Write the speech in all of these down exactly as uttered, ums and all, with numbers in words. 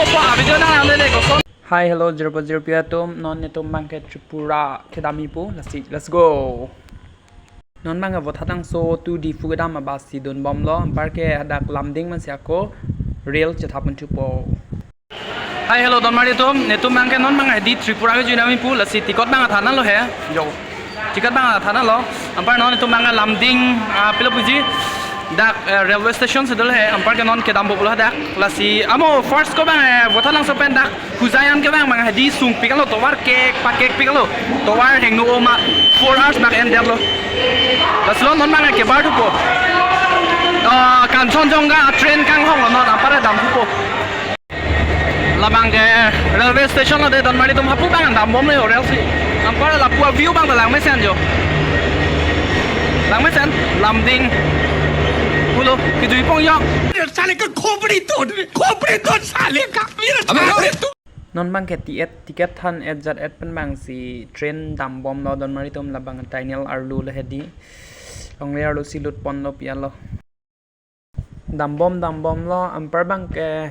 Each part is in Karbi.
Opa, video nang ande de koson. Hi, hello, jirpo jirpi atum. Non netum abang ke Tripura kedam-ipo. Let's see, let's go. Non abang ke Vothatlangso to Diphu kedam a-bus si dunbomlo. Anparke hadak Lumding mansi ako rail chethap unthupo. Hi, hello, donmari atum. Netum abang ke non abang ke di Tripura kejui dam-ipo. Let's see, ticket abang thanlo he. Yo. Ticket abang thanlo. Anpar non netum abang ke Lumding, ah, pilo puji. Dak, eh, railway station si dolo he. Anparke non kedam bomlo dak. Let's see. Amo first ko abang, eh, Vothatlangso pen dak Hojaiyong ke abang abang ke di sungpiklo, tovar kek pakekpiklo. Tovar hingno oma four hours bak endetlo. Laso non abang ke kebar thupo. Ah, Kanchenjunga train kanghonglo non, anpar damthupo. Labang ke railway station lo de donmari atum, hapu abang dambomlo yo rail si. Anpar lapu a-view abang langmesen yo. Langmesen, Lumding. Pulo, kejui pong yo. साले का खोपड़ी तोड़, खोपड़ी तोड़ साले का, मेरा अबे खोपड़ी तोड़। Non abang ke ticket, ticket than-et jat-et pen abang si train dambomlo donmari atum, labang tunnel arlo lo he di. Longle arlo si lutponlo pi-etlo. Dambom dambomlo, anpar abang ke,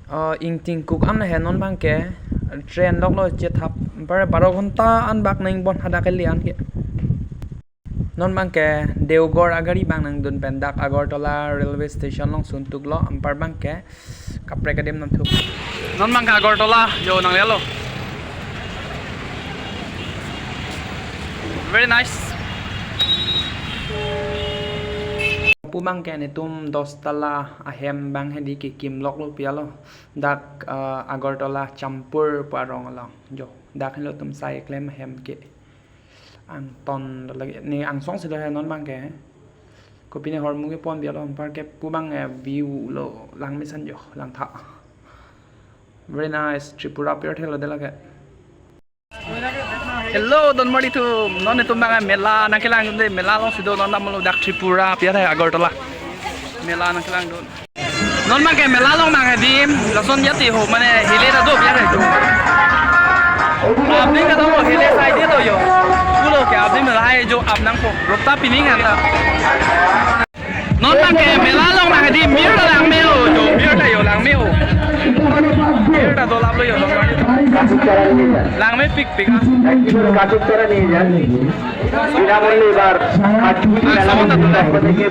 eh, ingtingkuk an he non abang ke train loklo chethap, anpar baro ghonta an bak nangpon hadak kali an ke. Non abang ke Deoghar agari abang nangdun pen dak Agartala railway station along suntuklo, anpar abang ke kaprek adim damthu. Non abang ke Agartala, yo nanglelo. Very nice. Pu abang ke netum dos tala ahem abang he di kekim loklo pi-etlo. Dak, eh, Agartala Champur pu arong along. Jo, dak helo atum sai klem ahem ke. Angton lake ne angsong si do he non abang ke. Kopine hormu kepon pi-etlo, anparke pu abang, eh, view lo langmesen jo langtha. Very nice, Tripura pirthe lo de lake. Hello, donmari atum, non netum abang mela nangkelang de, mela along si do non damlo dak Tripura pirthe Agartala. Mela nangkelangdun. Non abang ke mela along abang adim, lason jati ho, mane hile ta do biar itu. Abding kata ho, hile sai dia to yo. Pulo ke abding mela hai jo ab nangpo. Rupta pining anta. Non abang ke mela along abang adim, mir ta langme ho, jo, mir ta yo langme ho. Mir ta dolaplo yo, langme pikpik ah. বিনামূল্যে এবার খাদ্য বিতরণ করতে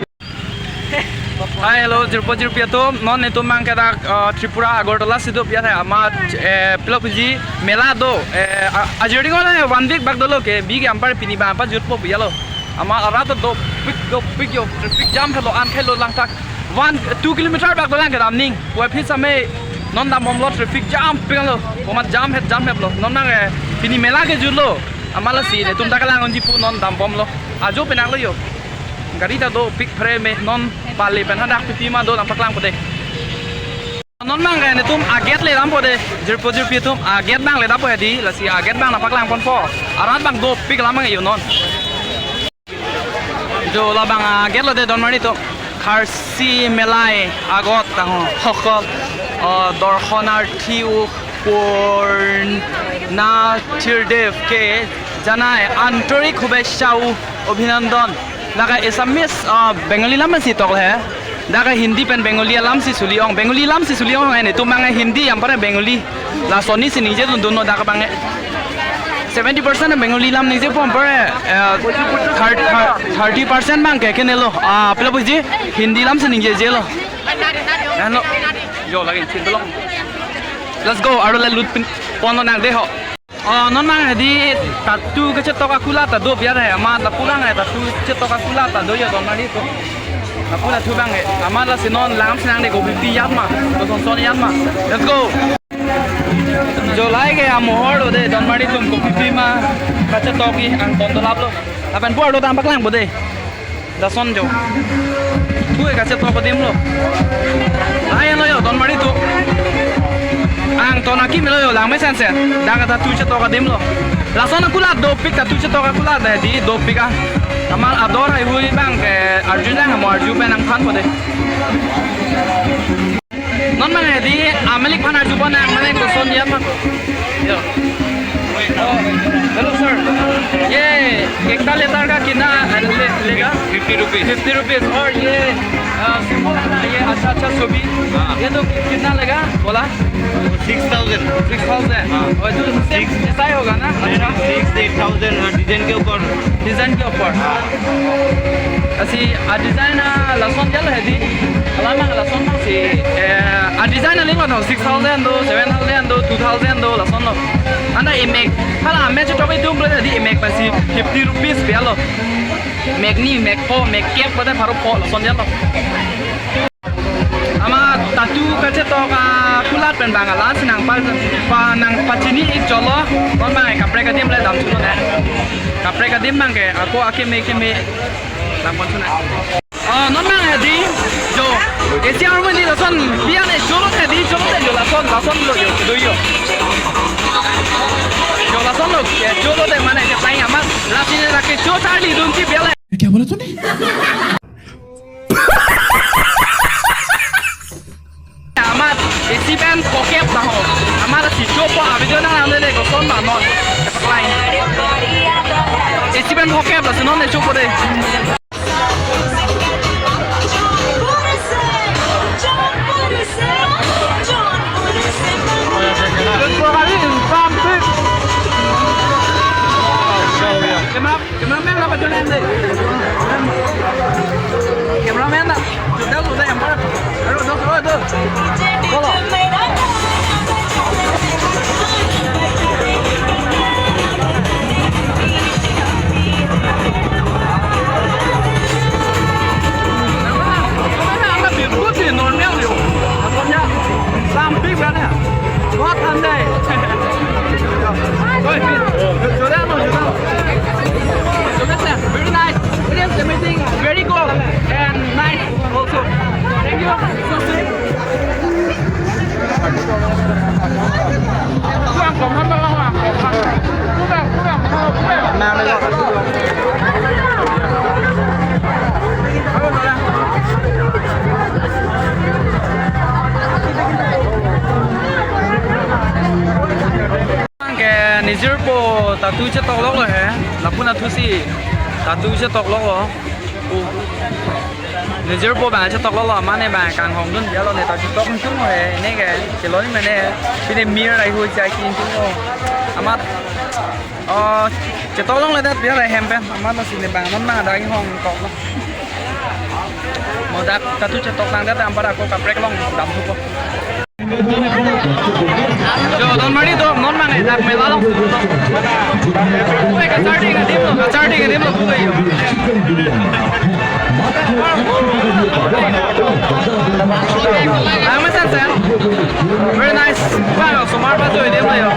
Hi, hello, jirpo jirpi atum, non netum abang ke dak, uh, Tripura Agartala si do pi-ethe amat, eh, pilo puji mela do, eh, a-, ajir ding wala one week bak dolo ke, bike anpar pini abang pajutpo pi-etlo. Amat arat dopik, dopik yo, traffic jam helo, an helo langthak, one, two kilometer bak dolang ke damning, puvoiphit same non dambomlo, traffic jam piklo, komat jam het, jam hetlo, non abang, eh, pini mela kejutlo, amat lasi netum dak kelang unji pu non dambomlo, ajo penanglo yo. Gari ta dopik phre me non pale pen hadak pipi ma do nangpaklangpo de. Non abang ke netum a-gate le dampo de. Jirpo jirpi atum a-gate abang le dampo he di. Lasi a-gate abang nangpaklangponpo. Arat abang dopik lam abang yo non. Jo labang a-gate lo de donmari atum. Kharsi Melai agot tang ho. Hokol. O, dorshonarthi u Purna Tirdev ke janai antorik shubhechha u abhinandan. Lake Assamese, ah, Bengali lam si toklo he. Dak Hindi pen Bengali alam si suli-ong. Bengali lam si suli-ong he netum abang Hindi anpar Bengali. Lason si ningjedun dunlo dak abang. Seventy percent Bengali lam ningjepo anpar, eh, thir-, thir-, thirty percent abang ke kenelo. Ah, pilo puji Hindi lam si ningjejelo. Nano. Jo lagi chin tolong. Let's go, aro le lut pin ponlo nang de ho. Oh, non abang he di tattoo kachetok akulat ta do biar he, amat lapu abang he tattoo chetok akulat ta do yo donmari atum. Lapu tattoo abang he, amat lasi non langam sinang de kopi pi yat ma, kosonson yat ma. Let's go. Jo lahai ke amohor lo de donmari atum kopi pi ma kachetok-i angton dolaplo. Lapen puar lo tang paklangpo de. Lason jo. Pu kachetok adim lo. Ayan lo yo, donmari atum. Angton akimi lo yo, langmesensen. Dak tattoo chetok adim lo. Lason akulat dopik, tattoo chetok akulat he di dopik ah. Amat ador haihui abang ke arju lang mo arju pen nangthanpo de. Non abang he di, ah, malik aphan arjupon nang, malik koson dia ma. Yo. Oh, hello sir. ये एक लीटर का कितना ले, लेगा? Fifty rupees. Fifty rupees. और ये आ, सिंपल है ना, ये अच्छा अच्छा छवि। हाँ। ये तो कि-, कितना लेगा बोला? Six thousand. Six thousand. हाँ। और जो सेम सिक्स। ऐसा ही होगा ना? अच्छा। सिक्स, एट थाउजेंड, हाँ, डिजाइन के ऊपर। डिजाइन के ऊपर। हाँ। Lasi a design a lason jalo hedi. Alam lason si, eh, a design a ling lo, six thousand do, seven thousand do, two thousand do, lason lo. Anta emek, hala amek chetok idum lo hedi, emek pensi fifty rupees pi lo. Mek ni, mek pho, mek kep, bade pharo pho, lason jalo. Amat tattoo kachetok akulat pen bang alansi nangpa, pa nangpachini ik cholo. Non bang kaprek adim le damthulo ne. Kaprek adim bang ke ako akeme keme damponthunang. Ah, non bang hedi jo. Esi armoni lason biane cholo hedi, cholo hedi jo, lason, lason lo jo, do jo. Jo lason lo, eh, cholo de mane ke tai amat. Lasi ne lake cho charli dunsi biale. क्या बोला तूने? Amat, isi pen phokep na ho. Amat si chopo abijo na namle le koson ba non. Line. Isi pen phokep la si non le chopo de. Cameraman la bajo nende. Cameraman la. Sudah, sudah yang mana? Aduh, aduh, aduh, aduh. Kalau. Normal yo. Maksudnya, something mana? What Sunday? Oi, sudah, sudah. Sudah, sir. Very nice. It is amazing. Very cool. And nice also. Thank you. Ke nejirpo tattoo chetok loklo he. Lapu na thusi tattoo chetok loklo. O. Nejirpo bang chetok loklo, mane bang kanghong dun dia lo ne tattoo tok tung he. Ne ke cheloni mene. Pine mir ai hu chai kin tung lo. Amat, oh, chetok longle det dia le hem pen. Amat lasi ne bang non bang dak inghong kok lo. Mo dak tattoo chetok nang det amat ako kaprek along damthupo. Jo, don mari do, non mane dak mela along. Kacharding adim lo, kacharding adim lo, kubai. Ang mesen sen. Very nice. Bang, osomar bajo adim lo yo.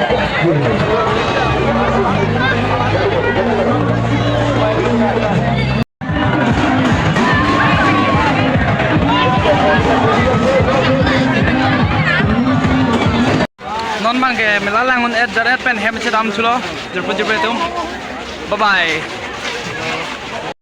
Non bang ke mela lang un-et jar-et pen hem chedamthulo, jirpo jirpo atum. Bye bye.